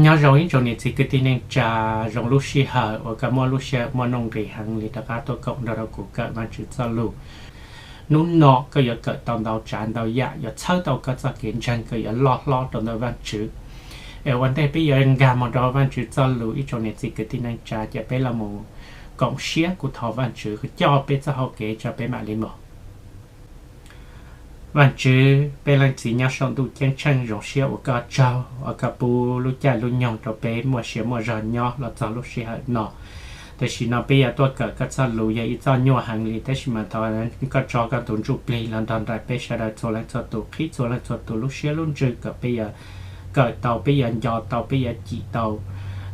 Nyob zoo ib tsoom niam txiv kwv tij neej tsa, zoo lub sij hawm uas koj muaj lub sij hawm muaj nuj nqis heev li rov qab tuaj koom nrog rau kuv kawm Vajtswv txoj lus. Hnub no koj yuav kawm tau ntau tsav ntau yam, yuav txhawb tau koj txoj kev ntseeg, koj yuav loj hlob rau ntawm Vajtswv. Es ua ntej peb yuav nkag mus rau Vajtswv txoj lus, ib tsoom niam txiv kwv tij neej tsa, ces peb los mus koom siab kuv thov Vajtswv coj peb txoj hau kev tso peb mam li mus. Vajtswv, peb Leej Txiv nyob saum ntuj ceeb tsheej, zoo siab ua koj tsaug uas koj pub lub caij lub nyoog rau peb muaj sia muaj zog nyob los txog lub sij hawm no. Tam sim no peb yuav tuaj kawm koj txoj lus, yog ib txoj nyuaj heev li, tab sis mas thov koj tso koj tus Ntsuj Plig los nrog nraim peb sawv daws txhua leej txhua tus, qhib txhua leej txhua tus lub siab lub ntsws kom peb yuav kawm tau, peb yuav nco tau, peb yuav cim tau,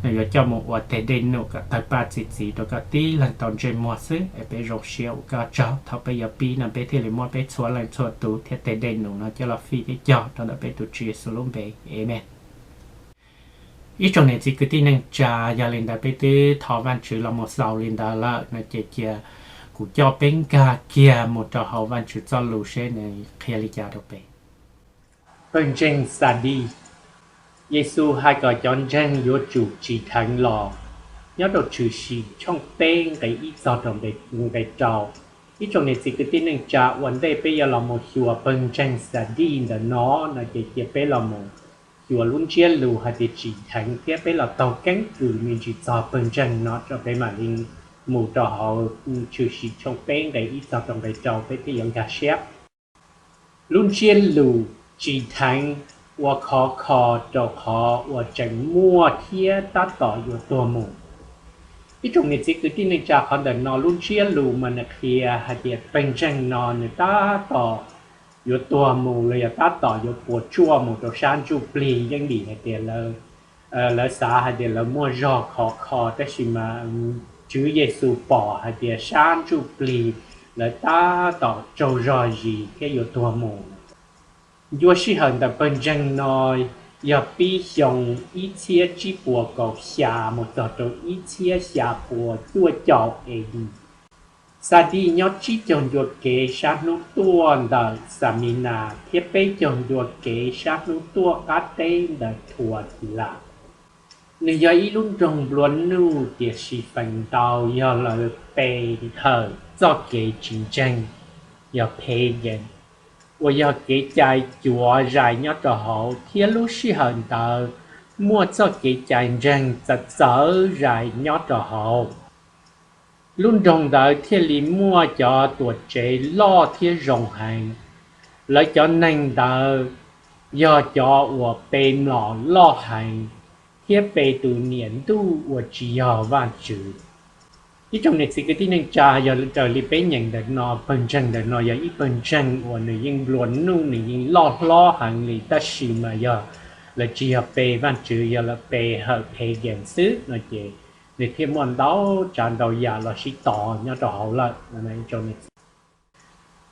yuav coj mus ua teg dej num kom tawg paj txi txiv rau koj tib leeg tau ntsej muag xwb. Es peb zoo siab ua koj tsaug, thaum peb yuav pib no peb thiaj li muab peb txhua leej txhua tus thiab teg dej num no coj los fij thiab cog rau ntawm peb tus Tswv Yexus lub npe. Amees. Ib tsoom niam txiv kwv tij neej tsa, yog li ntawd peb twb thov Vajtswv los mus xaus li ntawd lawm no ces cia kuv coj peb nkag kiag mus rau hauv Vajtswv txoj lus seb nws qhia li cas rau peb. Pawg ntseeg Xadis. Yexus hais kom cov ntseeg yuav tsum tsim dheev los. Nyob rau Tshwm Sim tshooj peb nqe ib txog rau nqe rau. Ib tsoom niam txiv kwv tij neej tsa, ua ntej peb yuav los mus xyuas pawg ntseeg Xadis ntawm no no ces cia peb los mus xyuas lub ntsiab lus hais tias tsim dheev thiab peb los taug keeb kwm me ntsis txog pawg ntseeg no rau peb mam li mus rau hauv Tshwm Sim tshooj peb nqe ib txog rau nqe rau peb thiaj yuav nkag siab. Lub ntsiab lus tsim dheev ua khov kho rau qhov uas tseem muaj thiab tab tom yuav tuag mus. Ib tsoom niam txiv kwv tij neej tsa, qhov ntawm no lub ntsiab lus mas nws qhia hais tias pawg ntseeg no nws tab tom yuav tuag mus los yog tab tom yuav puas tsuaj mus rau sab ntsuj plig. Yeej vim hais tias lawv xav hais tias lawv muaj zog khov kho, tab sis mas Tswv Yexus pom hais tias sab ntsuj plig lawv tab tom tsaug zog zis thiab yuav tuag mus. Ncua sij hawm ntawm pawg ntseeg no yog pib xyoo ib txhiab tsib puas kaum xya mus txog rau ib txhiab xya puas cuaj caum A D. Xadis nyob tsib caug ncua kev sab hnub tuaj ntawm Xaminas thiab peb caug ncua kev sab hnub tuaj qab teb ntawm Thuatilas. Nws yog ib lub nroog nplua nuj tiam sis feem ntau yog lawv pe hawm txoj kev tsis ntseeg, yog pagan, uas yog kev cai cuav zais nyob rau hauv, thiab lub sij hawm ntawd muaj txoj kev cai ntseeg txawv txawv zais nyob rau hauv. Lub nroog ntawd thiaj li muaj cov tuam tsev loj thiab zoo heev. Lawv cov neeg ntawd yog cov uas pe mlom loj heev thiab pe tus niam ntuj uas tsis yog Vajtswv. Ib tsoom niam txiv kwv tij neej tsa, yog raws li peb nyeem ntawm no, pawg ntseeg ntawm no yog ib pawg ntseeg uas nws yeej nplua nuj, nws yeej loj hlob heev li, tab sis mas yog lawv tsis yog pe Vajtswv, yog lawv pe hawm pagan xwb no ces nws thiaj muaj ntau tsav ntau yam los sib tos nyob rau hauv lawm.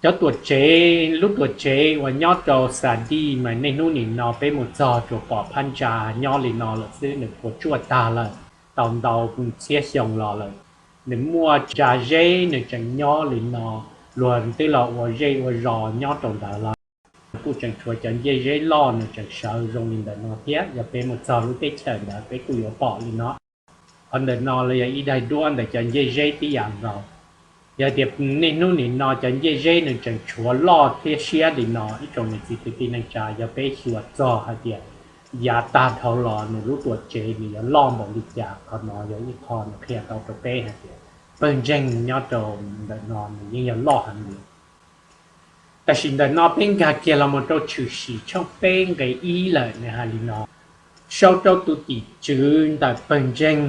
Cov tuam tsev, lub tuam tsev uas nyob rau Xadis mas niaj hnub nim no peb mus txog tsuas pom phab ntsa nyob li no lawm xwb, nws puas tsuaj tag lawm, tau ntau txhiab xyoo los lawm. Nws muaj ntsa zeb nws tseem nyob li no, luag twb los ua zej ua zos nyob rau ntawd lawm. Kuj tseem tshuav cov ncej zeb loj nws tseem sawv zoo li ntawm no thiab, yog peb mus txog lub teb chaws ntawd peb kuj yuav pom li no. Qhov ntawm no los yog ib daim duab ntawm cov ncej zeb tib yam nkaus. Yog tias niaj hnub nim no cov ncej zeb nws tseem tshuav loj thiab siab li no, ib tsoom niam txiv kwv tij neej tsa, yog peb xyuas txog hais tias yav tag dhau los nws lub tuam tsev nws yuav loj npaum li cas, qhov no yog ib qho nws qhia tau rau peb hais tias pawg ntseeg nyob rau ntawm no nws yeej yog loj heev li. Tam sim ntawm no peb nkag kiag los mus rau Tshwm Sim tshooj peb nqe ib lawm, nws hais li no: Sau rau tus tim tswv ntawm pawg ntseeg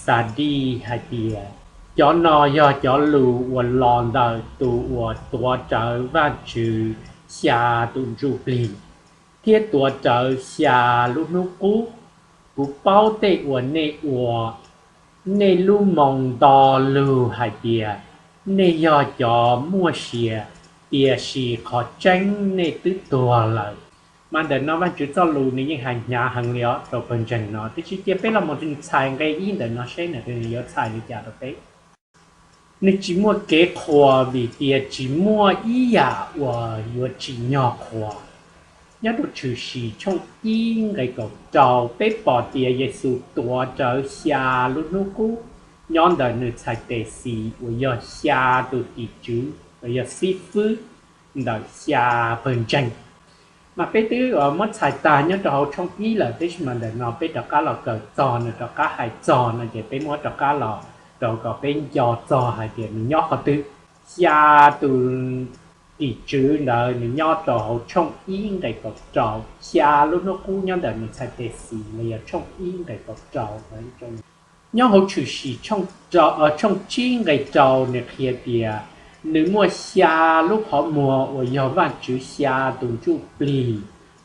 Xadis hais tias, cov no yog cov lus uas los ntawm tus uas tuav rawv Vajtswv xya tus ntsuj plig thiab tuav rawv xya lub hnub qub. Kuv paub tej uas nej ua, nej lub moo nto lug hais tias nej yog cov muaj sia, tiam sis qhov tseeb nej twb tuag lawm. Mas ntawm no Vajtswv txoj lus nws yeej hais hnyav heev li os rau pawg ntseeg no, tiam sis cia peb los mus txhais nqe ib ntawm no seb nws yuav txhais li cas rau peb. Nws tsis muaj kev qhuas vim tias tsis muaj ib yam uas yuav tsim nyog qhuas. Nyob rau Tshwm Sim tshooj ib nqe kaum rau, peb pom tias Yexus tuav rawv xya lub hnub qub nyob ntawm nws txhais tes xis uas yog xya tus tim tswv los yog xib fwb ntawm xya pawg ntseeg. Mas peb twb muab txhais tag nyob rau hauv tshooj ib lawm, tab sis mas ntawm no peb rov qab los kawm txog nws, rov qab hais txog no ces peb muab rov qab los rau kom peb nco txog hais tias nws nyob qhov twg. Xya tus tim tswv ntawd nws nyob rau hauv tshooj ib nqe kaum rau, xya lub hnub qub nyob ntawm nws txhais tes xis los yog tshooj ib nqe kaum rau. Nyob hauv Tshwm Sim tshooj tsib nqe rau nws qhia tias nws muaj xya lub qhov muag uas yog Vajtswv xya tus ntsuj plig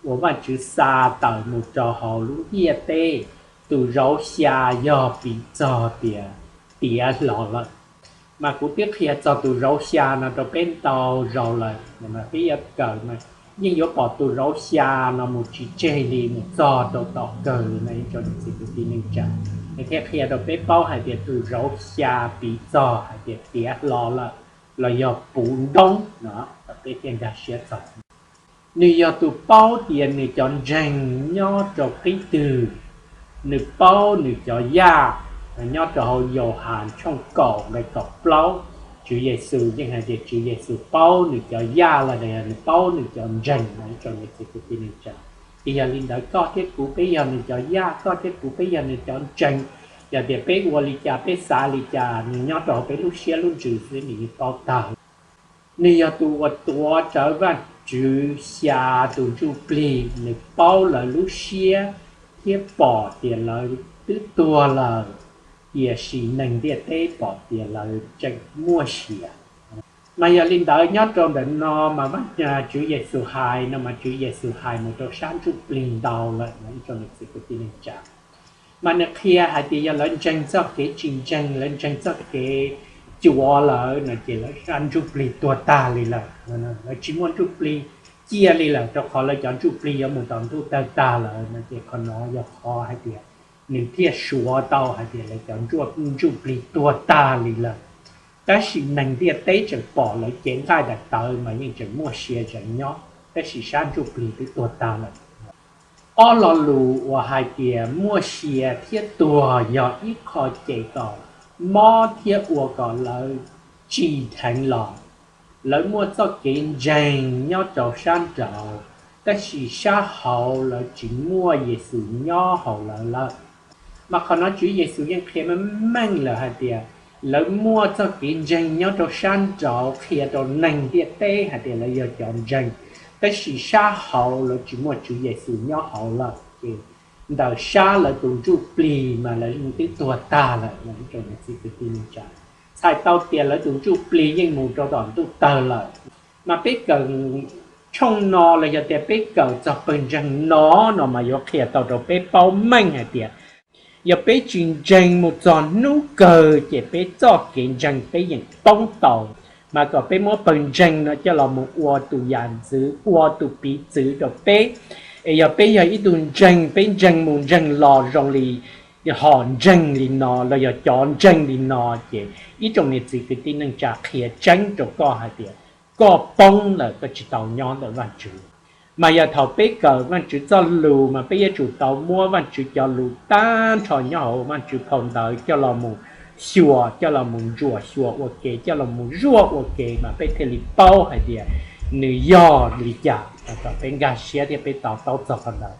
uas Vajtswv xa tawm mus rau hauv lub ntiaj teb, tus zauv xya yog piv txog tias tiav hlo lawm. Mas kuv twb qhia txog tus zauv xya no rau peb ntau zaus lawm, peb yuav kawm mas yeej yuav pom tus zauv xya no mus tsis tseg li mus txog rau tom kawg li no ib tsoom niam txiv kwv tij neej tsa. Nws thiaj qhia rau peb paub hais tias tus zauv xya piv txog hais tias tiav hlo lawm los yog puv ntoob no, peb thiaj nkag siab txog. Nws yog tus paub tias nws cov ntseeg nyob rau qib twg, nws paub nws cov yaj. Nyob rau hauv Yauhas tshooj kaum nqe kaum plaub, Tswv Yexus yeej hais tias Tswv Yexus paub nws cov yaj los yog nws paub nws cov ntseeg no ib tsoom niam txiv kwv tij neej tsa. Ces yog li ntawd koj thiab kuv peb yog nws cov yaj, koj thiab kuv peb yog nws cov ntseeg. Yog tias peb ua li cas, peb xav li cas, nws nyob rau hauv peb lub siab lub ntsws xwb nws yeej paub tag. Nws yog tus uas tuav rawv Vajtswv xya tus ntsuj plig, nws paub lawv lub siab thiab pom tias lawv twb tuag lawm, tiam sis neeg ntiaj teb pom tias lawv tseem muaj sia. Mas yog li ntawd nyob rau ntawm no mas Tswv Yexus hais no mas Tswv Yexus hais mus rau sab ntsuj plig ntau lawm no ib tsoom niam txiv kwv tij neej tsa. Mas nws qhia hais tias yog lawv ntseeg txoj kev tsis ntseeg, lawv ntseeg txoj kev cuav lawm no ces lawv sab ntsuj plig tuag tag li lawm. Lawv tsis muaj ntsuj plig cia li lawm rau qhov lawv cov ntsuj plig yuav mus tom ntuj tawg tag lawm no ces qhov no yog qhov hais tias nws thiaj suav tau hais tias lawv cov ntsuj plig tuag tag li lawm. Tab sis neeg ntiaj teb tseem pom lawv cev nqaij daim tawv mas yeej tseem muaj sia tseem nyob, tab sis sab ntsuj plig twb tuag tag lawm. Ob lo lus uas hais tias muaj sia thiab tuag yog ib qho ces kom mob thiab ua kom lawv tsis dheev los. Lawv muaj txoj kev ntseeg nyob rau sab nraud, tab sis sab hauv lawv tsis muaj Yexus nyob hauv lawv lawm. Mas qhov no Tswv Yexus yeej qhia meej meej lawm hais tias lawv muaj txoj kev ntseeg nyob rau sab nraud qhia rau neeg ntiaj teb hais tias lawv yog cov ntseeg, tab sis sab hauv lawv tsis muaj Tswv Yexus nyob hauv lawm ces ntawm sab lawv tus ntsuj plig mas lawv yeej twb tuag tag lawm no ib tsoom niam txiv kwv tij neej tsa. Txhais tau tias lawv tus ntsuj plig yeej mus rau tom ntuj tawg lawm. Mas peb kawm tshooj no los yog tias peb kawm txog pawg ntseeg no no mas yuav qhia tau rau peb paub meej hais tias yog peb tsis ntseeg mus txog hnub kawg ces peb txoj kev ntseeg peb yeem poob tau. Mas kom peb muab pawg ntseeg no coj los mus ua tus yam ntxwv, ua tus piv txwv rau peb. Es yog peb yog ib tug ntseeg, peb ntseeg mus ntseeg los zoo li hom ntseeg li no los yog cov ntseeg li no ces ib tsoom niam txiv kwv tij neej tsa, qhia tseeb rau koj hais tias koj poob lawm, koj tsis tau nyob ntawm Vajtswv. Mas yog thaum peb kawm Vajtswv txoj lus mas peb yuav tsum tau muab Vajtswv cov lus tag nrho nyob hauv Vajtswv phau ntawv coj los mus xyuas, coj los mus ntsuam xyuas ua ke, coj los mus zuaj ua ke mas peb thiaj li paub hais tias nws yog li cas, kom peb nkag siab thiab peb to taub txog qhov ntawd.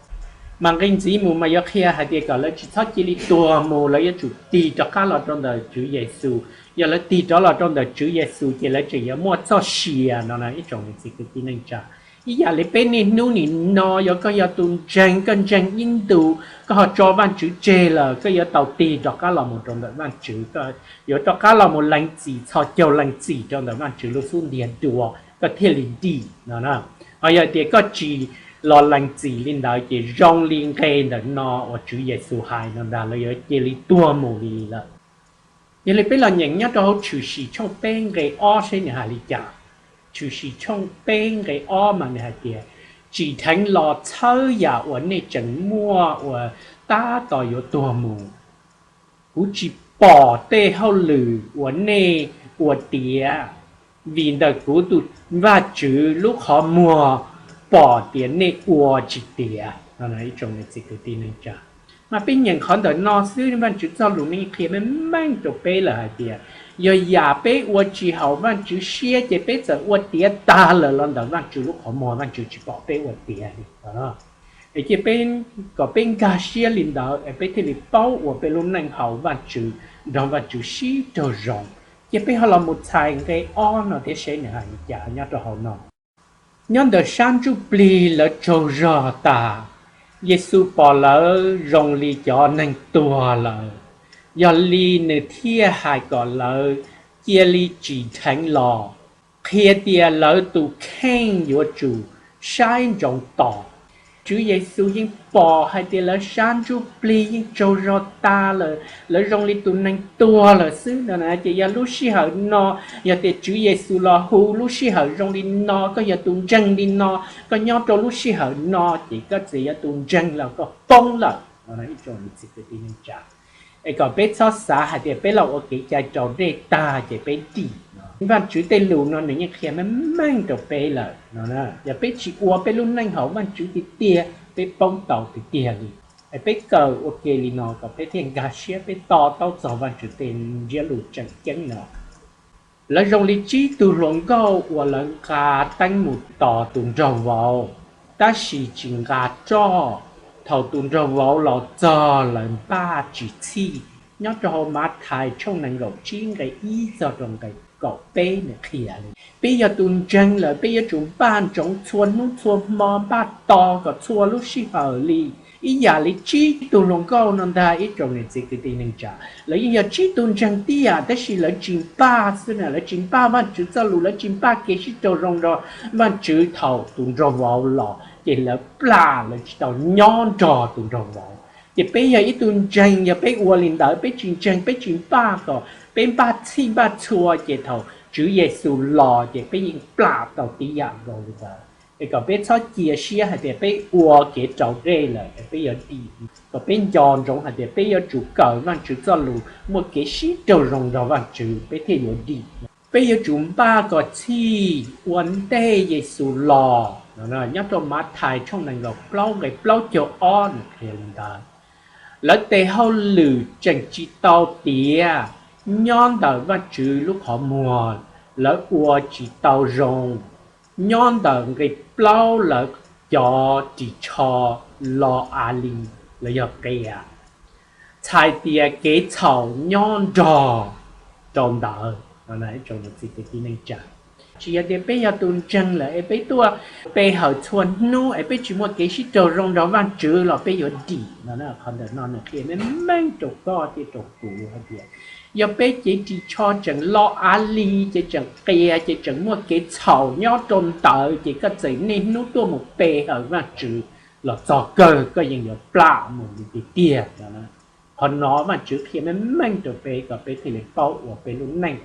Mas nqi ntxiv mus mas yuav qhia hais tias kom lawv tsis txhob cia li tuag mus, lawv yuav tsum tig rov qab los rau ntawm Tswv Yexus. Yog lawv tig rov los rau ntawm Tswv Yexus ces lawv tseem yuav muaj txoj sia no na ib tsoom niam txiv kwv tij neej tsa. Ib yam li peb niaj hnub nim no, yog koj yog tus ntseeg, koj ntseeg ib ntus, koj ho tso Vajtswv tseg lawm, koj yuav tau tig rov qab los mus rau ntawm Vajtswv, koj yuav rov qab los mus lees txim, txhos caug lees txim rau ntawm Vajtswv lub xub ntiag dua koj thiaj li dim no na. Ho yog tias koj tsis los lees txim li ntawd ces zoo li nqe ntawm no uas Tswv Yexus hais no ntag, lawv yuav cia li tuag mus li lawm. Yog li peb los nyeem nyob rau hauv Tshwm Sim tshooj peb nqe ob seb nws hais li cas. Tshwm Sim tshooj peb nqe ob mas nws hais tias, tsim dheev los txhawb yam uas nej tseem muaj uas tab tom yuav tuag mus. Kuv tsis pom tej hauj lwm uas nej ua tiav, vim ntawm kuv tus Vajtswv lub qhov muag pom tias nej ua tsis tiav no. Ib tsoom niam txiv kwv tij neej tsa, mas peb nyeem qhov ntawm no xwb Vajtswv txoj lus yeej qhia meej meej rau peb lawm hais tias yog yam peb ua tsis haum Vajtswv siab ces peb txawm ua tiav tag lawm los ntawm Vajtswv lub qhov muag Vajtswv tsis pom peb ua tiav li. Es cia peb, kom peb nkag siab li ntawd es peb thiaj li paub ua peb lub neej haum Vajtswv, nrog Vajtswv sib raug zoo. Cia peb ho los mus txhais nqe ob no thiab seb nws hais li cas nyob rau hauv no. Nyob ntawm sab ntsuj plig lawv tsaug zog tas, Yexus pom lawv zoo li cov neeg tuag lawm, yog li nws thiaj hais kom lawv cia li tsim dheev los, qhia tias lawv tus kheej yuav tsum saib ntsoov tos. Tswv Yexus yeej pom hais tias lawv sab ntsuj plig yeej tsaug zog tas lawm, lawv zoo li tus neeg tuag lawm xwb no. Ces yog lub sij hawm no, yog tias Tswv Yexus los hu lub sij hawm zoo li no, koj yog tus ntseeg li no, koj nyob rau lub sij hawm no ces koj txawm yog tus ntseeg los koj poob lawm no. Ib tsoom niam txiv kwv tij neej tsa, es kom peb txhob xav hais tias peb los ua kev cai raus dej tag ces peb dim no. Vajtswv tej lus no nws yeej qhia meej meej rau peb lawm no. Yog peb tsis ua peb lub neej haum Vajtswv tiag tiag, peb poob tau tiag tiag li. Es peb kawm ua ke li no kom peb thiaj nkag siab peb to taub txog Vajtswv tej ntsiab lus tseem ceeb no. Lawv zoo li tsib tug hluas nkauj uas lawv nqa teeb mus tos tus nraug vauv, tab sis tsis nqa roj. Thaum tus nraug vauv los txog lawv npaj tsis txhij. Nyob rau hauv Mathais tshooj nees nkaum tsib nqe ib txog rau nqe kaum peb nws qhia li, peb yog tus ntseeg lawm peb yuav tsum npaj ntsoov txhua hnub txhua hmo, npaj tos kom txhua lub sij hawm li. Ib yam li tsib tug hluas nkauj no ntag ib tsoom niam txiv kwv tij neej tsa, lawv yeej yog tsib tug ntseeg tib yam tab sis lawv tsis npaj xwb na, lawv tsis npaj Vajtswv txoj lus, lawv tsis npaj kev sib raug zoo nrog Vajtswv thaum tus nraug vauv los ces lawv plam, lawv tsis tau nyob nrog tus nraug vauv. Ces peb yog ib tug ntseeg, yog peb ua li ntawd, peb tsis ntseeg, peb tsis npaj kom peb npaj txhij npaj txhua ces thaum Tswv Yexus los ces peb yeej plam tau tib yam nkaus li ntawd. Es kom peb txhob cia siab hais tias peb ua kev raus dej lawm es peb yuav dim, kom peb nco ntsoov hais tias peb yuav tsum kawm Vajtswv txoj lus, muaj kev sib raug zoo nrog Vajtswv peb thiaj yuav dim. Peb yuav tsum npaj kom txhij ua ntej Yexus los. Nyob rau Mathais tshooj nees nkaum plaub nqe plaub caug ob nws qhia li ntawd. Lawv tes hauj lwm tseem tsis tau tiav nyob ntawm Vajtswv lub qhov muag, lawv ua tsis tau zoo. Nyob ntawm nqe plaub lawv cov ris tsho lo av li, los yog qias, txhais tias kev txhaum nyob nrog rau ntawd. Tsis yog tias peb yog tus ntseeg lawm es peb tuaj pe hawm txhua hnub es peb tsis muaj kev sib raug zoo nrog Vajtswv los peb yuav dim no. Qhov ntawm no nws qhia meej meej rau koj thiab rau kuv hais tias yog peb cev ris tsho tseem lo av li ces tseem qias ces tseem muaj kev txhaum nyob rau ntawd ces koj txawm niaj hnub tuaj mus pe hawm Vajtswv los txog kawg koj yeej yuav plam mus li tiag tiag. Qhov no Vajtswv qhia meej meej rau peb kom peb thiaj li paub ua peb lub neej.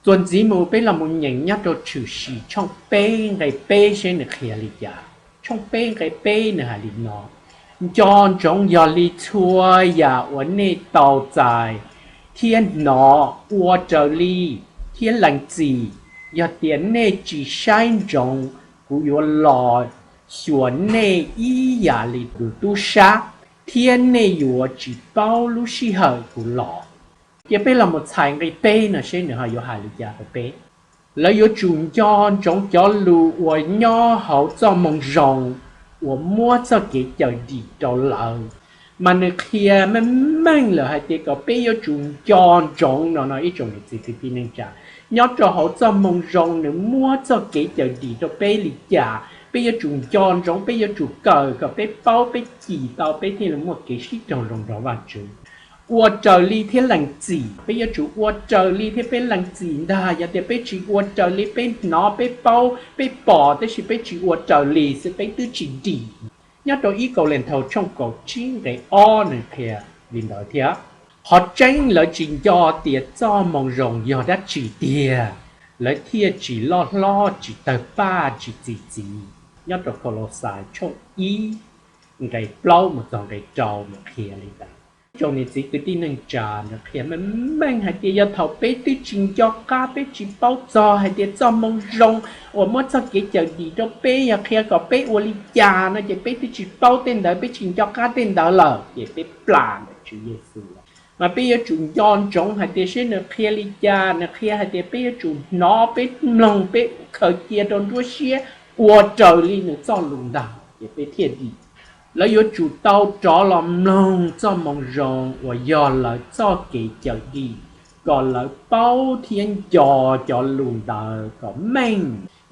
Txuas ntxiv mus peb los mus nyeem nyob rau Tshwm Sim tshooj peb nqe peb seb nws qhia li cas. Tshooj peb nqe peb nws hais li no: Nco ntsoov yog li txhua yam uas nej tau txais thiab hnov ua raws li thiab lees txim, yog tias nej tsis saib ntsoov, kuv yuav los xyuas nej ib yam li tus tub sab, thiab nej yuav tsis paub lub sij hawm kuv los. Cia peb los mus txhais nqe peb no seb nws ho yuav hais li cas rau peb. Lawv yuav tsum nco ntsoov cov lus uas nyob hauv txoj moo zoo uas muab txoj kev cawm dim rau lawv. Mas nws qhia meej meej lawm hais tias kom peb yuav tsum nco ntsoov no no ib tsoom niam txiv kwv tij neej tsa. Nyob rau hauv txoj moo zoo nws muab txoj kev cawm dim rau peb li cas, peb yuav tsum nco ntsoov, peb yuav tsum kawm kom peb paub peb cim tau peb thiaj li muaj kev sib raug zoo nrog Vajtswv. Ua raws li thiab lees txim, peb yuav tsum ua raws li thiab peb lees txim ntag. Yog tias peb tsis ua raws li, peb hnov peb paub peb pom tab sis peb tsis ua raws li xwb peb twb tsis dim. Nyob rau ib Kauleethaus tshooj kaum tsib nqe ob nws qhia li ntawd thiab: Qhov tseeb lawv tsis nco tias txoj moo zoo yog dab tsi tiag, lawv thiaj tsis loj hlob, tsis tawg paj, tsis txi txiv. Nyob rau Kaulauxais tshooj ib nqe plaub mus txog nqe rau nws qhia li ntawd. Tsoom niam txiv kwv tij neej tsa, nws qhia meej meej hais tias yog thaum peb twb tsis nco qab, peb tsis paub txog hais tias txoj moo zoo uas muab txoj kev cawm dim rau peb yog qhia kom peb ua li cas no ces peb twb tsis paub tej ntawd, peb tsis nco qab tej ntawd lawm ces peb plam ntawm Tswv Yexus lawm. Mas peb yuav tsum nco ntsoov hais tias seb nws qhia li cas, nws qhia hais tias peb yuav tsum hnov, peb mloog, peb khaws cia rau nruab siab, ua raws li nws txoj lus ntag ces peb thiaj dim. Lawv yuav tsum tau rov los mloog txoj moo zoo uas yog lawv txoj kev cawm dim, kom lawv paub thiab nco cov lus ntawd kom meej.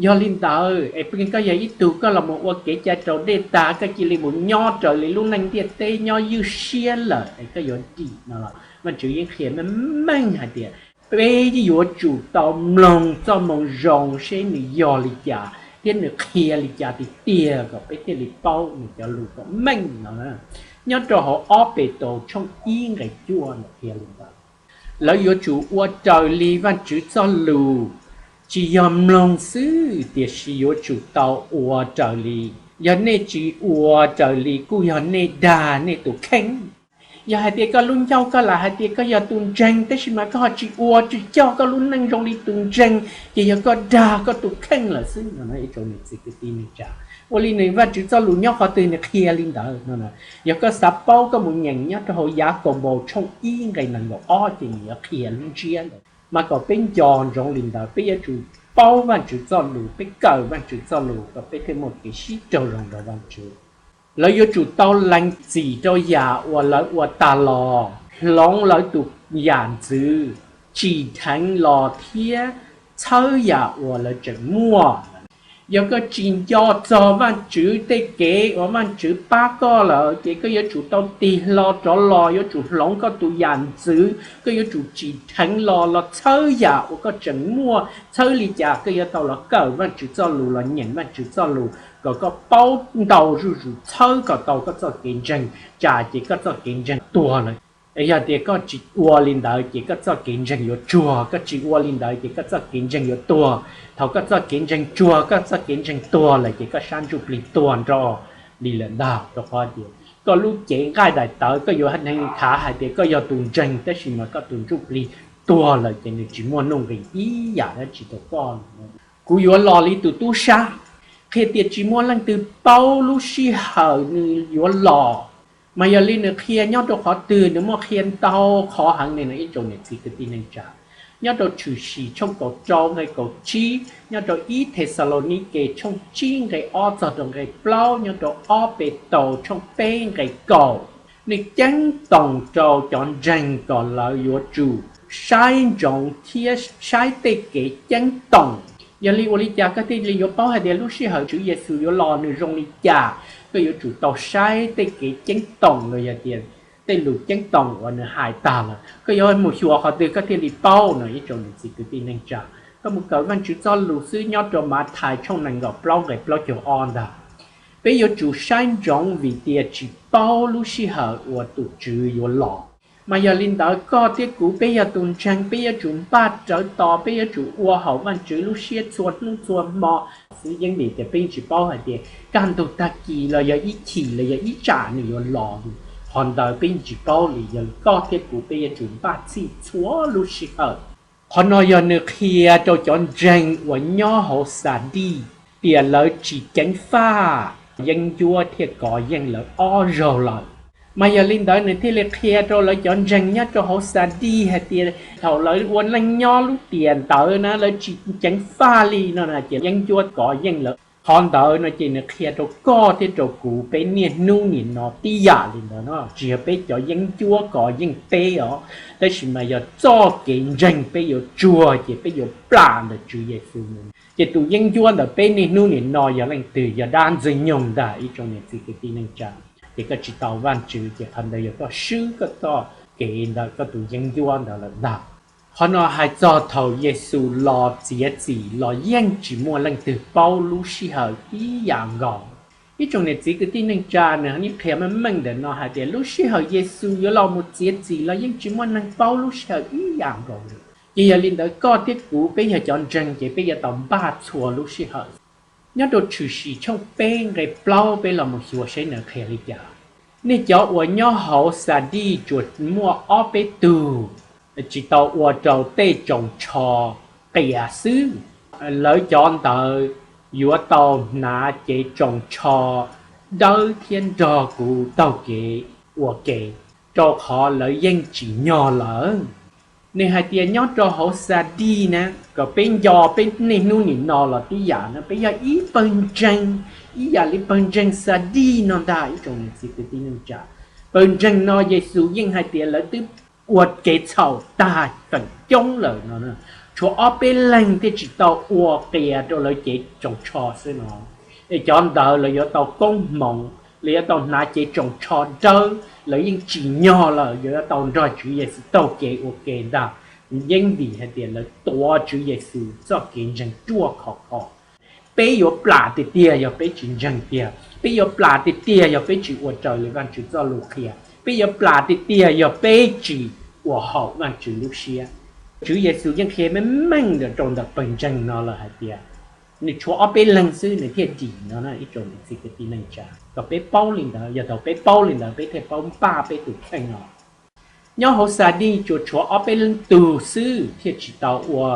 Yog li ntawd es koj yog ib tug koj los mus ua kev cai raus dej tag, koj cia li mus nyob raws li lub neej ntiaj teb nyob ywj siab lawm es koj yuav dim no los Vajtswv yeej qhia meej meej hais tias peb yuav tsum tau mloog txoj moo zoo seb nws yog li cas thiab nws qhia li cas tiag tiag kom peb thiaj li paub nws cov lus kom meej no. Nyob rau hauv ob Petus tshooj ib nqe cuaj nws qhia li ntawd. Lawv yuav tsum ua raws li Vajtswv txoj lus, tsis yog mloog xwb tiam sis yuav tsum tau ua raws li. Yog nej tsis ua raws li kuj yog nej dag nej tus kheej. Yog hais tias koj lub ncauj koj lam hais tias koj yog tus ntseeg tab sis mas koj ho tsis ua tsis coj koj lub neej zoo li tus ntseeg ces yog koj dag koj tus kheej lawm xwb no. Ib tsoom niam txiv kwv tij neej tsa, ua li nws Vajtswv txoj lus nyob qhov twg nws qhia li ntawd no. Yog koj xav paub koj mus nyeem nyob rau hauv Yakaunpaus tshooj ib nqe nees nkaum ob ces nws yuav qhia lub ntsiab ntawd. Mas kom peb nco ntsoov li ntawd, peb yuav tsum paub Vajtswv txoj lus, peb kawm Vajtswv txoj lus kom peb thiaj muaj kev sib raug zoo rau Vajtswv. Lawv yuav tsum tau lees txim rau yam uas lawv ua tas los, hloov lawv tus yam ntxwv, tsim dheev los thiab txhawb yam uas lawv tseem muaj. Yog koj tsis nco txog Vajtswv tej kev uas Vajtswv pab koj lawm ces koj yuav tsum tau tig hlo rov los, yuav tsum hloov koj tus yam ntxwv, koj yuav tsum tsim dheev los, los txhawb yam uas koj tseem muaj. Txhawb li cas? Koj yuav tau los kawm Vajtswv txoj lus, los nyeem Vajtswv txoj lus kom koj paub ntau zuj zus, txhawb kom tau koj txoj kev ntseeg, tsam ces koj txoj kev ntseeg tuag lawm. Yog tias koj tsis ua li ntawd ces koj txoj kev ntseeg yuav tsuag, koj tsis ua li ntawd ces koj txoj kev ntseeg yuav tuag. Thaum koj txoj kev ntseeg tsuag, koj txoj kev ntseeg tuag lawm ces koj sab ntsuj plig tuag nrho li lawm ntag. Rau qhov tias koj lub cev nqaij daim tawv koj yuav khav hais tias koj yog tus ntseeg tab sis mas koj tus ntsuj plig tuag lawm ces nws tsis muaj nuj nqis ib yam dab tsi rau koj. Kuv yuav los li tus tub sab, qhia tias tsis muaj leej twg paub lub sij hawm nws yuav los. Mas yog li nws qhia nyob rau qhov twg? Nws muaj qhia ntau qhov heev li no ib tsoom niam txiv kwv tij neej tsa. Nyob rau Tshwm Sim tshooj kaum rau nqe kaum tsib, nyob rau ib Thexalaunikes tshooj tsib nqe ob txog rau nqe plaub, nyob rau ob Petus tshooj peb nqe kaum, nws ceeb toom rau cov ntseeg kom lawv yuav tsum saib ntsoov thiab saib tej kev ceeb toom. Yog li ua li cas koj thiaj li yuav paub hais tias lub sij hawm Tswv Yexus yuav los nws zoo li cas? Koj yuav tsum tau saib tej kev ceeb toom los yog tias tej lus ceeb toom uas nws hais tag lawm. Koj yuav mus xyuas qhov twg koj thiaj li paub no ib tsoom niam txiv kwv tij neej tsa? Koj mus kawm Vajtswv txoj lus xwb, nyob rau Mathais tshooj nees nkaum plaub nqe plaub caug ob ntag. Peb yuav tsum saib ntsoov vim tias tsis paub lub sij hawm uas tus Tswv yuav los. Mas yog li ntawd koj thiab kuv peb yog tus ntseeg, peb yuav tsum npaj rawv tos, peb yuav tsum ua haum Vajtswv lub siab txhua hnub txhua hmo xwb. Yeej vim tias peb tsis paub hais tias kaj ntug tag kis los yog ib chim los yog ib tsam nws yuav los, qhov ntawd peb tsis paub li. Yog koj thiab kuv peb yuav tsum npaj txhij txhua lub sij hawm. Qhov no yog nws qhia rau cov ntseeg uas nyob hauv Xadis tias lawv tsis ceev faj, yeeb ncuab thiaj kov yeej lawv ob zaug lawm. Mas yog li ntawd nws thiaj li qhia rau lawv cov ntseeg nyob rau hauv Xadis hais tias thaum lawv ua neej nyob lub tiam ntawd na lawv tsis ceev faj li no ces yeeb ncuab kov yeej lawv. Qhov ntawd no ces nws qhia rau koj thiab rau kuv peb niaj hnub nim no tib yam li ntawd no, tsis yog peb cov yeeb ncuab kov yeej peb os, tab sis mas yog txoj kev ntseeg peb yuav tsuag ces peb yuav plam ntawm Tswv Yexus mus. Ces tus yeeb ncuab ntawm peb niaj hnub nim no yog leej twg? Yog dab Ntxwg Nyoog ntag ib tsoom niam txiv kwv tij neej tsa. Ces koj tsis tau Vajtswv ces qhov ntawd yog koj swb koj txoj kev ntawm koj tus yeeb ncuab ntawd lawm ntag. Qhov no hais txog thaum Yexus los txiav txim los yeej tsis muaj leej twg paub lub sij hawm ib yam nkaus. Ib tsoom niam txiv kwv tij neej tsa, nws yeej qhia meej meej ntawm no hais tias lub sij hawm Yexus yuav los mus txiav txim los yeej tsis muaj neeg paub lub sij hawm ib yam nkaus li. Ces yog li ntawd koj thiab kuv peb yog cov ntseeg ces peb yuav tau npaj txhua lub sij hawm. Nyob rau Tshwm Sim tshooj peb nqe plaub peb los mus xyuas seb nws qhia li cas. Nej cov uas nyob hauv Xadis tsuas muaj ob peb tug tsis tau ua rau tej tsoos tsho qias xwb. Lawv cov ntawd yuav tau hnav cev tsoos tsho dawb thiab nrog kuv taug kev ua ke, rau qhov lawv yeej tsim nyog lawm. Nws hais tias nyob rau hauv Xadis na, kom peb nco peb niaj hnub nim no los tib yam no, peb yog ib pawg ntseeg, ib yam li pawg ntseeg Xadis no ntag ib tsoom niam txiv kwv tij neej tsa. Pawg ntseeg no Yexus yeej hais tias lawv twb ua kev txhaum tag feem coob lawm no, tshuav ob peb leeg thiaj tsis tau ua qias rau lawv cev tsoos tsho xwb no. Es cov ntawd lawv yuav tau koob hmoov, lawv yuav tau hnav cev tsoos tsho dawb, lawv yeej tsim nyog lawm, yuav tau nrog Tswv Yexus taug kev ua ke ntag. Yeej vim hais tias lawv tuav Tswv Yexus txoj kev ntseeg ruaj khov kho. Peb yuav plam tiag tiag yog peb tsis ntseeg tiag, peb yuav plam tiag tiag yog peb tsis ua raws li Vajtswv txoj lus qhia, peb yuav plam tiag tiag yog peb tsis ua haum Vajtswv lub siab. Tswv Yexus yeej qhia meej meej ntawm rau ntawm pawg ntseeg no lawm hais tias nws tshuav ob peb leeg xwb nws thiaj dim no ib tsoom niam txiv kwv tij neej tsa. Kom peb paub li ntawd, yog thaum peb paub li ntawd peb thiaj paub npaj peb tus kheej no. Nyob hauv Xadis tsuas tshuav ob peb leeg tug xwb thiaj tsis tau ua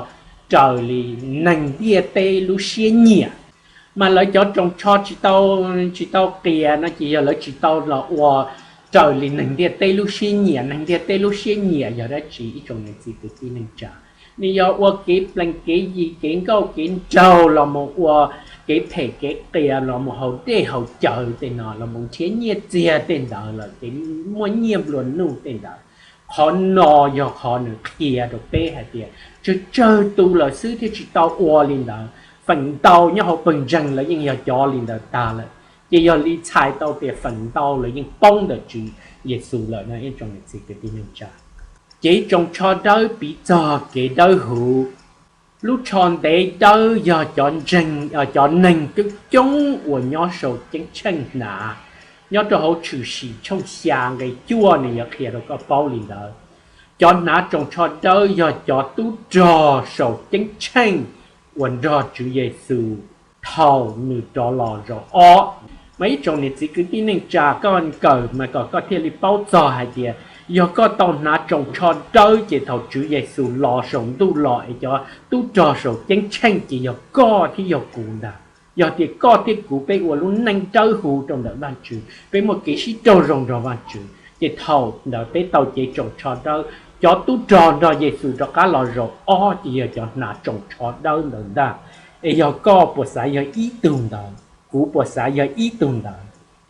raws li neeg ntiaj teb lub siab nyiam. Mas lawv cov tsoos tsho tsis tau, tsis tau qias no ces yog lawv tsis tau los ua raws li neeg ntiaj teb lub siab nyiam. Neeg ntiaj teb lub siab nyiam yog dab tsi ib tsoom niam txiv kwv tij neej tsa? Nws yog ua kev plees kev yi, kev nkauj kev nraug los mus ua kev phem kev qias los mus haus dej haus cawv tej no los mus nrhiav nyiaj txiag tej ntawd lawm ces muaj nyiaj nplua nuj tej ntawd. Qhov no yog qhov nws qhia rau peb hais tias tsawg tsawg tus lawm xwb thiaj tsis tau ua li ntawd. Feem ntau nyob hauv pawg ntseeg lawv yeej yog cov li ntawd tag lawm, ces yog li txhais tau tias feem ntau lawv yeej poob ntawm Tswv Yexus lawm no ib tsoom niam txiv kwv tij neej tsa. Cev tsoos tsho dawb piv txog kev dawb huv. Lub tsho ntev dawb yog cov ntseeg, cov neeg coob coob uas nyob saum ceeb tsheej hnav. Nyob rau hauv Tshwm Sim tshooj xya nqe cuaj nws yuav qhia rau koj paub li ntawd. Cov hnav tsoos tsho dawb yog cov tub rog saum ceeb tsheej uas nrog Tswv Yexus thaum nws rov los zaum ob. Mas ib tsoom niam txiv kwv tij neej tsa, koj kawm mas kom koj thiaj li paub txog hais tias yog koj tau hnav tsoos tsho dawb ces thaum Tswv Yexus los saum ntuj los es cov tub rog saum ceeb tsheej ces yog koj thiab yog kuv ntag. Yog tias koj thiab kuv peb ua lub neej dawb huv rau ntawm Vajtswv, peb muaj kev sib raug zoo nrog Vajtswv, ces thaum ntawd peb tau cev tsoos tsho dawb, cov tub rog nrog Yexus rov qab los zaum ob ces yog cov hnav tsoos tsho dawb ntawd ntag. Es yog koj puas xav yog ib tug ntawd? Kuv puas xav yog ib tug ntawd?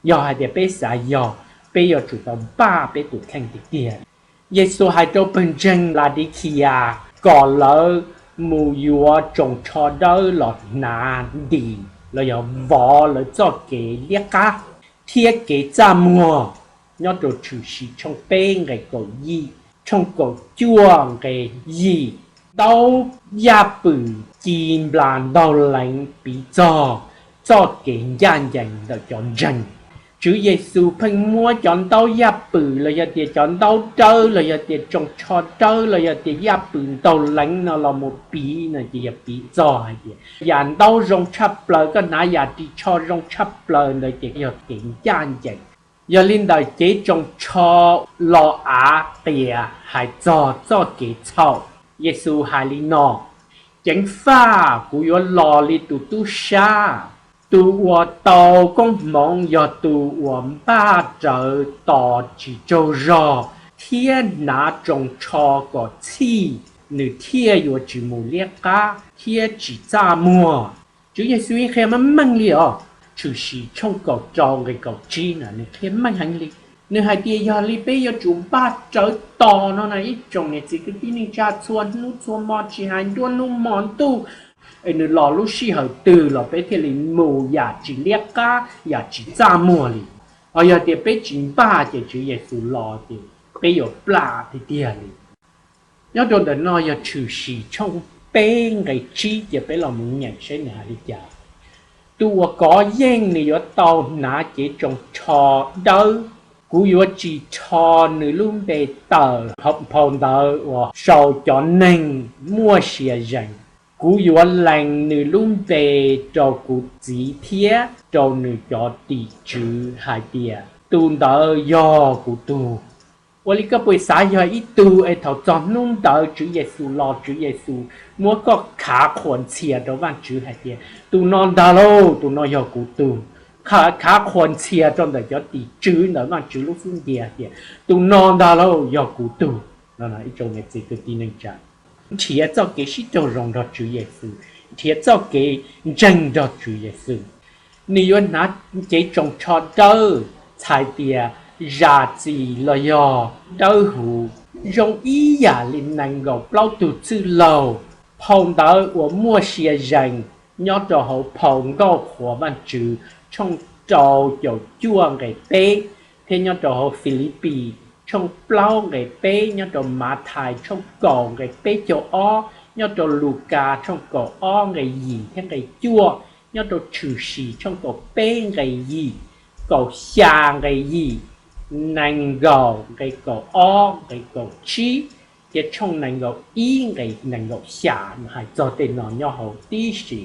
Yog hais tias peb xav yog, peb yuav tsum tau npaj peb tus kheej tiag tiag. Yexus hais rau pawg ntseeg Ladikhia kom lawv mus yuav tsoos tsho dawb los hnav ntis los yog vov lawv txoj kev liab qab thiab kev txaj muag. Nyob rau Tshwm Sim tshooj peb nqe kaum yim, tshooj kaum cuaj nqe yim, ntaub yaj pwm ci nplas ntaug leev piv txog txoj kev ncaj ncees ntawm cov ntseeg. Tswv Yexus pheej muab cov ntaub yaj pwm los yog tias cov ntaub dawb los yog tias tsoos tsho dawb los yog tias yaj pwm ntaug leev no los mus piv no ces yog piv txog hais tias yam ntaub zoo tshaj plaws, koj hnav yam ris tsho zoo tshaj plaws ntawd ces yog kev ncaj ncees. Yog li ntawd cev tsoos tsho los av qias hais txog txoj kev txhaum. Yexus hais li no: Ceev faj, kuv yuav los li tus tub sab. Tus uas tau koob hmoov yog tus uas npaj rawv tos tsis tsaug zog thiab hnav tsoos tsho kom txhij, nws thiaj yuav tsis mus liab qab thiab tsis txaj muag. Tswv Yexus yeej qhia meej meej li os. Tshwm Sim tshooj kaum rau nqe kaum tsib na nws qhia meej heev li. Nws hais tias yog li peb yuav tsum npaj rawv tos no na ib tsoom niam txiv kwv tij neej tsa, txhua hnub txhua hmo tsis hais nruab hnub hmo ntuj, es nws los lub sij hawm twg los peb thiaj li mus yam tsis liab qab yam tsis txaj muag li. Ho yog tias peb tsis npaj ces Tswv Yexus los ces peb yuav plam tiag tiag li. Nyob rau ntawm no yog Tshwm Sim tshooj peb nqe tsib, cia peb los mus nyeem seb nws hais li cas. Tus uas kov yeej nws yuav tau hnav cev tsoos tsho dawb. Kuv yuav tsis rho nws lub npe tawm hauv phau ntawv uas sau cov neeg muaj sia zees. Kuv yuav lees nws lub npe rau kuv Txiv thiab rau nws cov tim tswv hais tias, tus ntawd yog kuv tug. Ua li koj puas xav yog ib tug es thaum txog hnub ntawd Tswv Yexus los, Tswv Yexus muab koj khav qhuas ntxhias rau Vaajtswv hais tias, tus no ntag lauj, tus no yog kuv tug. Khav qhuas ntxhias rau ntawm cov tim tswv ntawm Vaajtswv lub xub ntiag hais tias, tus no ntag lauj, yog kuv tug. Nrhiav txoj kev sib raug zoo nrog Tswv Yexus, nrhiav txoj kev ntseeg nrog Tswv Yexus. Nws yuav hnav cev tsoos tsho dawb, txhais tias zam txim los yog dawb huv, zoo ib yam li nees nkaum plaub tug txwj laug. Phau ntawv uas muaj sia zees nyob rau hauv phau Nkauj Qhuas Vaajtswv tshooj rau caum cuaj nqe peb, thiab nyob rau hauv Filipis tshooj plaub nqe peb, nyob rau Mathais tshooj kaum nqe peb caug ob, nyob rau Lukas tshooj kaum ob nqe yim thiab nqe cuaj, nyob rau Tshwm Sim tshooj kaum peb nqe yim, kaum xya nqe yim, nees nkaum nqe kaum ob nqe kaum tsib, thiab tshooj nees nkaum ib nqe nees nkaum xya hais txog tej no nyob hauv tib si.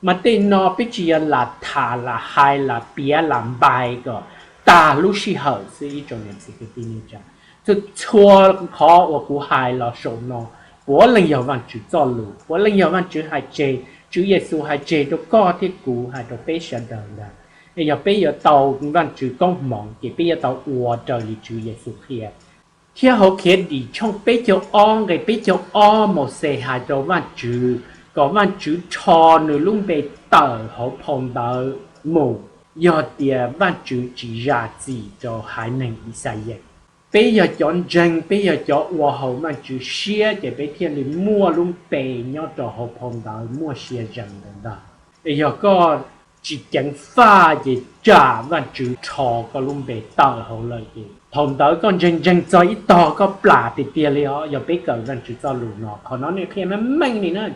Mas tej no peb tsis yog lam tham lam hais lam piav lam npai kom tag lub sij hawm xwb ib tsoom niam txiv kwv tij neej tsa. Txhua txhua qhov uas kuv hais los saum no puav leej yog Vaajtswv txoj lus, puav leej yog Vaajtswv hais tseg, Tswv Yexus hais tseg rau koj thiab kuv, hais rau peb sawv daws ntag. Es yog peb yuav tau Vaajtswv koob hmoov ces peb yuav tau ua raws li Tswv Yexus qhia. Thiab hauv Khiavdim tshooj peb caug ob nqe peb caug ob, Mauxes hais rau Vaajtswv kom Vaajtswv rho nws lub npe tawm hauv phau ntawv mus yog tias Vaajtswv tsis zam txim rau haiv neeg Yixalayees. Peb yog cov ntseeg, peb yog cov ua haum Vaajtswv siab ces peb thiaj li muaj lub npe nyob rau hauv phau ntawv muaj sia zees ntawd ntag. Es yog koj tsis ceev faj ces tsam Vaajtswv rho koj lub npe tawm hauv lawm ces thaum ntawd koj ntseeg ntseeg txog ib tog koj plam tiag tiag li os. Yog peb kawm Vaajtswv txoj lus no, qhov no nws qhia meej meej li na,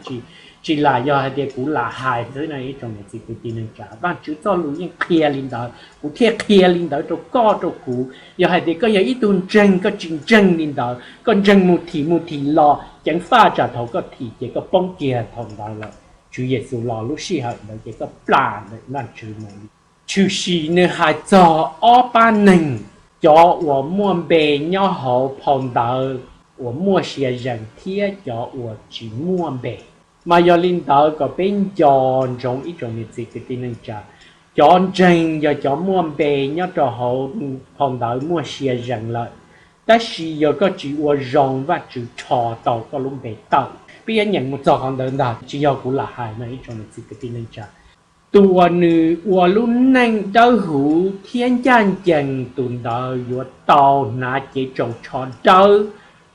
tsis lam yog hais tias kuv lam hais xwb na ib tsoom niam txiv kwv tij neej tsa. Vaajtswv txoj lus yeej qhia li ntawd, kuv thiaj qhia li ntawd rau koj rau kuv. Yog hais tias koj yog ib tug ntseeg koj tsis ntseeg li ntawd, koj ntseeg mus thim mus thim los ceev faj tsam thaum koj thim ces koj poob kiag thaum ntawd lawm. Tswv Yexus los lub sij hawm ntawd ces koj plam ntawm Vaajtswv mus li. Tshwm Sim nws hais txog ob pab neeg, cov uas muaj npe nyob hauv phau ntawv uas muaj sia zees thiab cov uas tsis muaj npe. Mas yog li ntawd kom peb nco ntsoov ib tsoom niam txiv kwv tij neej tsa, cov ntseeg yog cov muaj npe nyob rau hauv phau ntawv muaj sia zees lawm, tab sis yog koj tsis ua zoo Vaajtswv rho tau koj lub npe tawm. Peb yuav nyeem mus txog qhov ntawd ntag, tsis yog kuv lam hais no ib tsoom niam txiv kwv tij neej tsa. Tus uas nws ua lub neej dawb huv thiab ncaj ncees, tus ntawd yuav tau hnav cev tsoos tsho dawb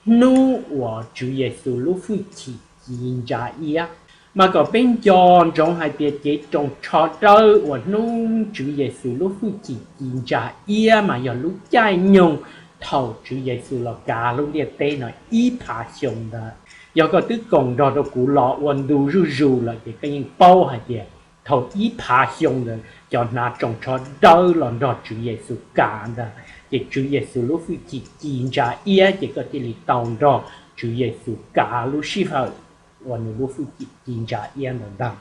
hnub uas Tswv Yexus lub hwj chim ci ntsa iab. Mas kom peb nco ntsoov hais tias cev tsoos tsho dawb uas hnub Tswv Yexus lub hwj chim ci ntsa iab mas yog lub caij nyoog thaum Tswv Yexus los kav lub ntiaj teb no ib phav xyoo ntawd. Yog koj twb koom nrog rau kuv los ua ntu zuj zus lawm ces koj yeej paub hais tias thaum ib phav xyoo ntawd cov hnav tsoos tsho dawb los nrog Tswv Yexus kav ntag, ces Tswv Yexus lub hwj chim ci ntsa iab ces koj thiaj li tau nrog Tswv Yexus kav lub sij hawm uas nws lub hwj chim ci ntsa iab ntawd ntag.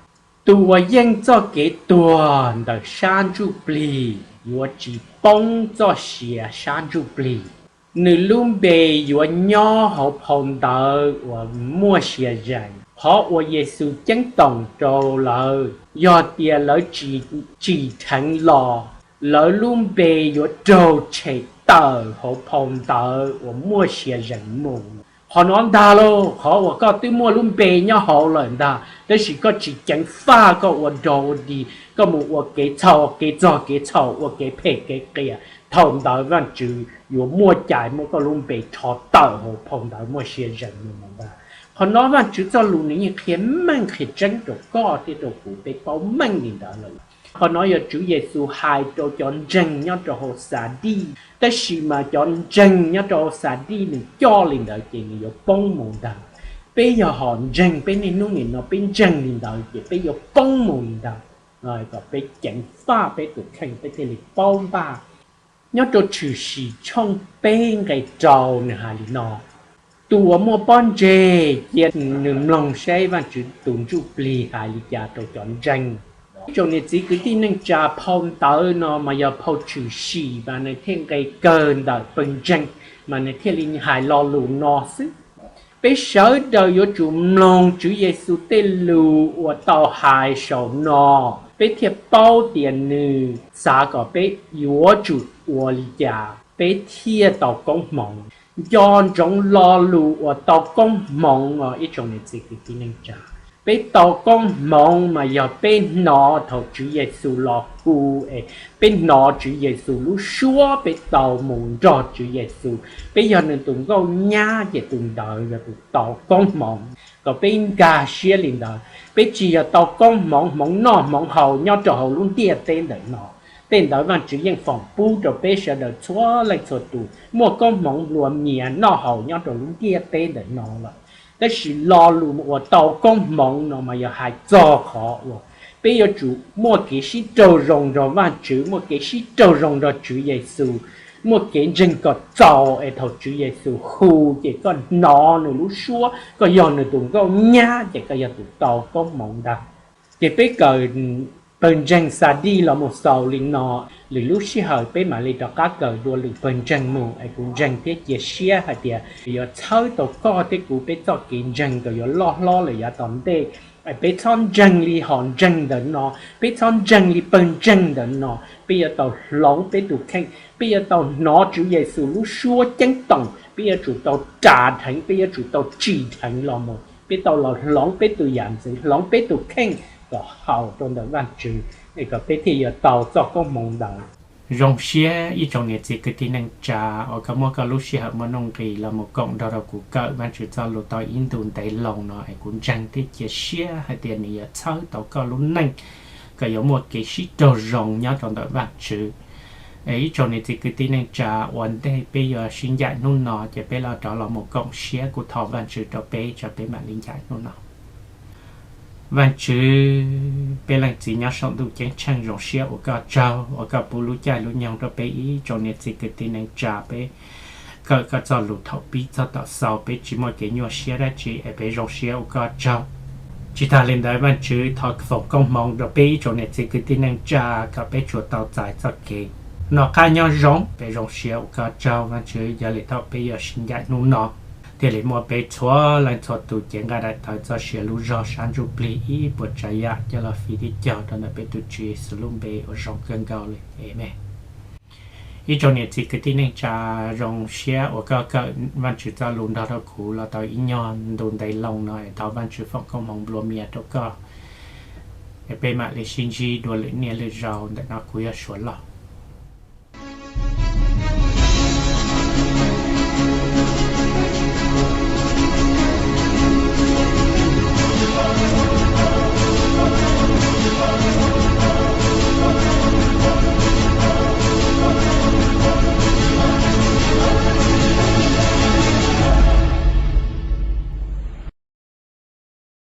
Tus uas yeej txoj kev tuag ntawm sab ntsuj plig yuav tsis poob txoj sia sab ntsuj plig. Nws lub npe yuav nyob hauv phau ntawv uas muaj sia zees. Qhov uas Yexus ceeb toom rau lawv, yog tias lawv tsis tsim dheev los, lawv lub npe yuav raug tshem tawm hauv phau ntawv uas muaj sia zees mus. Qhov no ntag lauj, qhov uas koj twb muaj lub npe nyob hauv lawm ntag, tab sis koj tsis ceev faj, koj ua dog ua dig, koj mus ua kev txhaum kev txog kev txhaum, ua kev phem kev qias, thaum ntawd Vaajtswv yuav muaj cai muab koj lub npe rho tawm hauv phau ntawv muaj sia zees mus ntag. Qhov no Vaajtswv txoj lus nws yeej qhia meej qhia tseeb rau koj thiab rau kuv, peb paub meej li ntawd lawm. Qhov no yog Tswv Yexus hais rau cov ntseeg nyob rau hauv Xadis, tab sis mas cov ntseeg nyob rau hauv Xadis nws coj li ntawd ces nws yuav poob mus ntag. Peb yog hom ntseeg, peb niaj hnub nim no peb ntseeg li ntawd ces peb yuav poob mus li ntawd. Kom peb ceev faj peb tus kheej peb thiaj li paub npaj. Nyob rau Tshwm Sim tshooj peb nqe rau nws hais li no: Tus uas muaj pob ntseg cia nws mloog seb Vaajtswv tus ntsuj plig hais li cas rau cov ntseeg. Ib tsoom niam txiv kwv tij neej tsa, phau ntawv no mas yog phau tshwm sim mas nws thiaj nqe kawg ntawm pawg ntseeg, mas nws thiaj li hais lo lus no xwb. Peb sawv daws yuav tsum mloog Tswv Yexus tej lus uas tau hais saum no, peb thiaj paub tias nws xav kom peb yuav tsum ua li cas peb thiaj tau koob hmoov. Nco ntsoov lo lus uas tau koob hmoov os ib tsoom niam txiv kwv tij neej tsa. Peb tau koob hmoov mas yog peb hnov thaum Tswv Yexus los hu es peb hnov Tswv Yexus lub suab, peb tau mus nrog Tswv Yexus, peb yog nws tus nkauj nyab ces tus ntawd yog tus tau koob hmoov. Kom peb nkag siab li ntawd, peb tsis yog tau koob hmoov, hmoov noj hmoov haus nyob rau hauv lub ntiaj teb ntawm no. Tej ntawd Vajtswv yeej foom pub rau peb sawv daws txhua leej txhua tus muaj koob hmoov nplua mias noj haus nyob rau lub ntiaj teb ntawm no lawm. Tab sis lo lus uas tau koob hmoov no mas yog hais txog qhov uas peb yuav tsum muaj kev sib raug zoo nrog Vajtswv, muaj kev sib raug zoo nrog Tswv Yexus, muaj kev ntseeg kom txaus es thaum Tswv Yexus hu ces koj hnov nws lub suab, koj yog nws tus nkauj nyab ces koj yog tus tau koob hmoov ntag. Ces peb kawm pawg ntseeg Xadis los mus xaus li no, lwm lub sij hawm peb mam li rov qab kawm dua lwm pawg ntseeg mus es kuv ntseeg thiab cia siab hais tias yuav txhawb tau koj thiab kuv peb txoj kev ntseeg kom yuav loj hlob lawm yav tom ntej. Peb txhob ntseeg li hom ntseeg ntawm no, peb txhob ntseeg li pawg ntseeg ntawm no. Peb yuav tau hloov peb tus kheej, peb yuav tau hnov Tswv Yexus lub suab ceeb toom, peb yuav tsum tau ras dheev, peb yuav tsum tau tsim dheev los mus, peb tau los hloov peb tus yam ntxwv, hloov peb tus kheej kom haum rau ntawm Vajtswv, es kom peb thiaj yuav tau txoj koob hmoov ntawd. Zoo siab ib tsoom niam txiv kwv tij neej tsa uas koj muab koj lub sij hawm muaj nuj nqis los mus koom nrog rau kuv kawm Vajtswv txoj lus tau ib ntu ntev loo no es kuv ntseeg thiab cia siab hais tias nws yuav txhawb tau koj lub neej kom yuav muaj kev sib raug zoo nyob rau ntawm Vajtswv. Es ib tsoom niam txiv kwv tij neej tsa, ua ntej peb yuav sib ncaim hnub no ces peb los rov los mus koom siab, kuv thov Vajtswv rau peb, tsam peb mam li ncaim hnub no. Vajtswv, peb Leej Txiv nyob saum ntuj ceeb tsheej, zoo siab ua koj tsaug uas koj pub lub caij lub nyoog rau peb ib tsoom niam txiv kwv tij neej tsa peb kawm koj txoj lus thaum pib txog thaum xaus, peb tsis muaj kev nyuaj siab dab tsi es peb zoo siab ua koj tsaug. Tsis tas li ntawd Vajtswv thov foom koob hmoov rau peb ib tsoom niam txiv kwv tij neej tsa kom peb tsuas tau txais txoj kev noj qab nyob zoo. Peb zoo siab ua koj tsaug Vajtswv, yog li thaum peb yuav sib ncaim hnub no thiaj li muaj peb txhua leej txhua tus cev nqa daim tawv txoj sia lub zog sab ntsuj plig ib puas tsav yam coj los fij thiab cog rau ntawm peb tus Tswv Yexus lub npe uas zoo kawg nkaus li, amees. Ib tsoom niam txiv kwv tij neej tsa, zoo siab uas koj kawm Vajtswv txoj lus nrog rau kuv los tau ib nyuag ntu ntev loo no es thov Vajtswv foom koob hmoov nplua mias rau koj es peb mam li sib ntsib dua lwm niaj lwm zaus. Ntawm no kuv yog Suav Lauj.